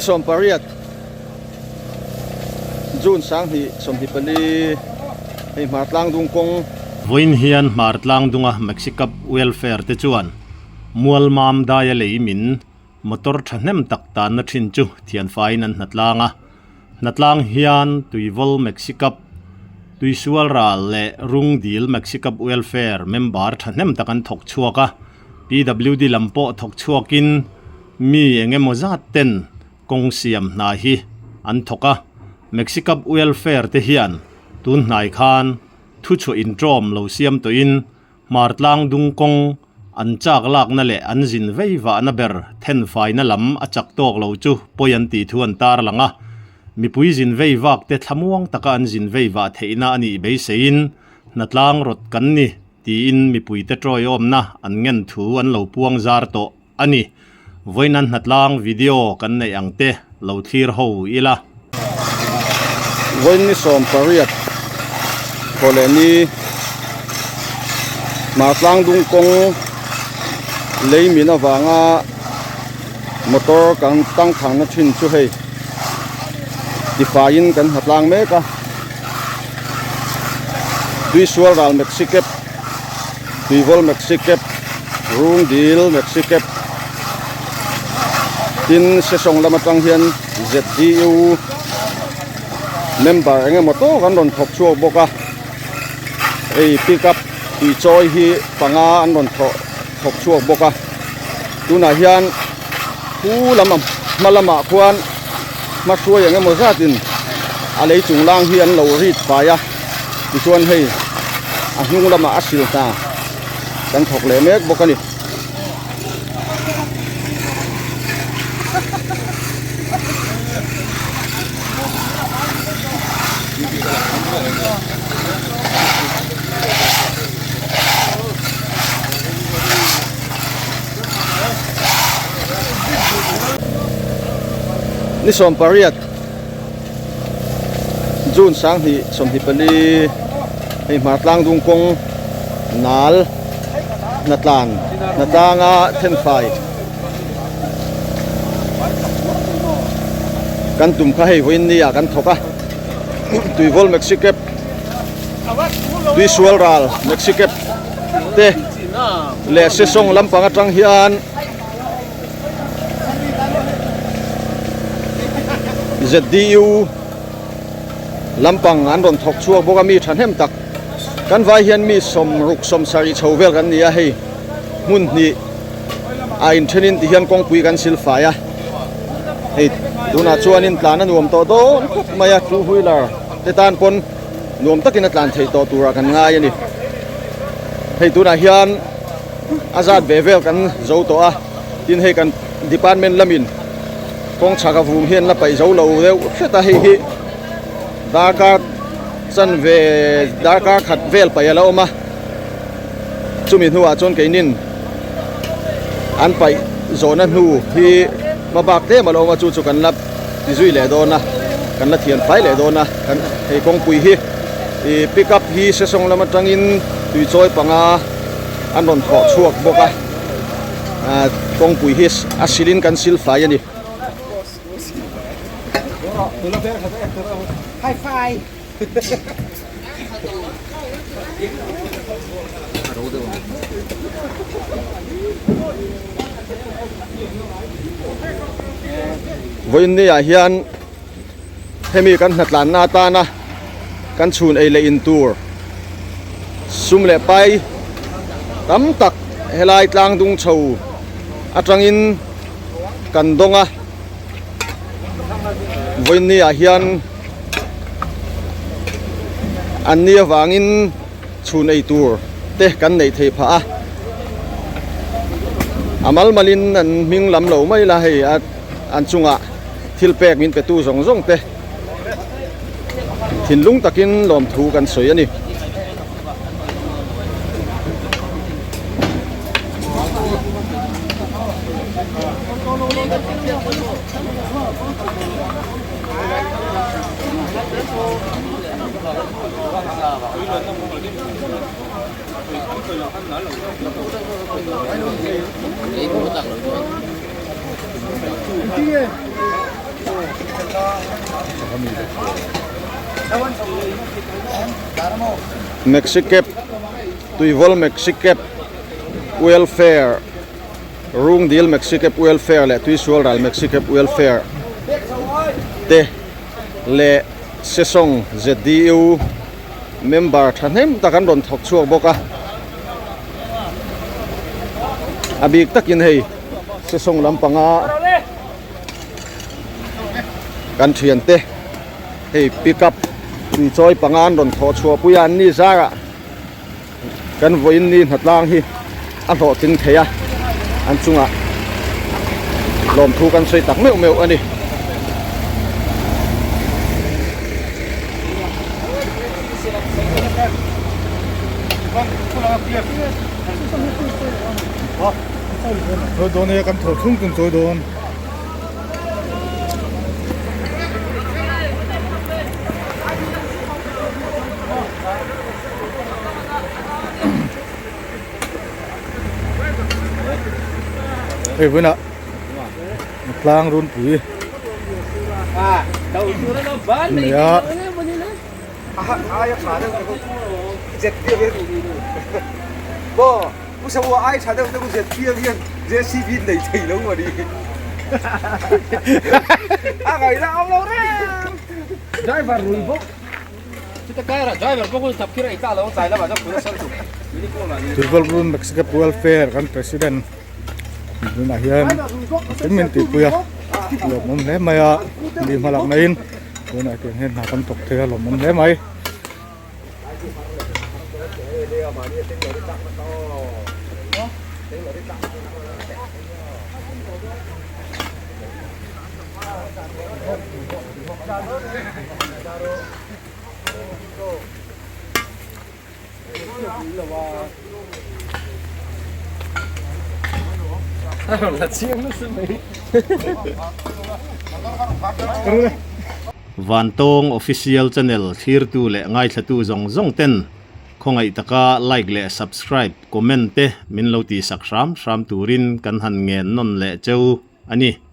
18 June 2024 hei Hmar Tlangdung kawng. Vawiin hian Hmar Tlangdunga Maxicab Welfare te chuan Mualmam daia lei min motor thahnem tak tanna thin chu thianfaiin an hnatlang a. Hnatlang hian Tuivawl Maxicab, Tuisual Ral leh Rungdil Maxicab Welfare member thahnem tak an thawk chhuak a. PWD lam pawh thawk chhuakin mi eng emaw zat ten kawng siam hna hi an thawk a. Maxicab Welfare te hian tun hnai khan thuchhuah intawm lo siam tawhin Hmartlang dung kawng an chak lakna leh an zin vei vahna ber thenfaina lam a chak tawk lo chu pawi an tih thu an tarlang a. Mipui zin vei vak te thlamuang taka an zin vei vah theihna a nih beiseiin hnatlang rawt kan ni tiin mipuite tawiawmna an ngen thu an lo puang zar tawh a ni. Vawiin an hnatlang video kan neih ang te lo thlir ho ila. Vawiin ni 18 thaw leh ni Hmartlang dung kawng lei min avanga motor kan tangkhangna thin chu hei tifaiin kan hnatlang mek a. Tuisual ral Maxicab, Tuivawl Maxicab, Rungdil Maxicab tin Sesawng lam atang hian ZDU member eng emaw tawk an rawn thawk chhuak bawk a, hei pickup tuichawi hi panga an rawn thawh thawk chhuak bawk a, tunah hian khu lam hma lamah khuan hmahruai eng emaw zatin a lei chung lang hi an lo rit fai a tichuan hei a hnung lamah a sil hna kan thawk leh mek bawk a ni. Ni 18 June 2024 hei Hmartlang dung kawng nal hnatlan hnatlanga thenfai kan tum kha hei vawiin ni ah kan thawk a Tuivawl Maxicab Tuisual ral Maxicab te leh Sesawng lampang atang hian ZDU lampang an rawn thawk chhuak bawk a mi thahnem tak kan vai hian mi sawmruk sawmsarih chho vel kan ni a hei hmun hnih a inthenin ti hian kawngpui kan sil fai a hei tunah chuanin tlan a nuam tawh dawn khawp mai a two wheeler te tan pawn nuam takin a tlan theih tawh turah kan ngai a ni hei tunah hian a zat ve vel kan zo tawh a tin hei kan department lamin kawng chhak a vum hian la paih zo lo deuh hret a hei hi darkar chanve darkar khat vel paih a la awm a chumi hnuah chuan keinin an paih zawhna hnu hi hma bak tlem a la awm a chu chu kan la ti zui leh dawn a kan la thian fai leh dawn a kan hei kawngpui hi ih pick up hi sesawng lam atangin tuichawi panga an rawn thawh chhuak bawk a ah kawngpui hi a silin kan sil fai a ni. Vawiin ni ah hian hemi kan hnatlanna atana kan chhun ei leh in tur sum leh pai tam tak helai tlang dung chho atangin kan dawng a vawiin ni ah hian an ni avangin chhun ei tur te kan neih theih phah a a mal malin an hming lam lo mai la hei a an chungah thil pek min pe tu zawng zawng te thinlung takin lawmthu kan sawi a ni. Maxi cab Tuivawl Maxi cab Welfare Rungdil Maxi cab Welfare leh Tuisual ral Maxi cab Welfare te leh Sesawng ZDU member thahnem tak an rawn thawk chhuak bawk a a bik takin hei Sesawng lampanga kan thiante hei pickup tuichawi panga an rawn thawh chhuah pui a an ni zarah kan vawiin ni hnatlang hi a hlawhtling thei a an chungah lawmthu kan sawi tak meuh meuh a ni. Hei vawiinah tlang runpui a nei a. Tuivawl Mexico Welfare kan president tunah hian engkim min tihpui a lawmawm hle mai a mi hma lakna in tunah tiang hian hna kan thawk thei a lawmawm hle mai. Vantawng Official Channel thlirtu leh ngaithlatu zawng zawng ten khawngaih taka like leh subscribe, comment te min lo tihsak hram hram turin kan han ngen nawn leh cheu a ni.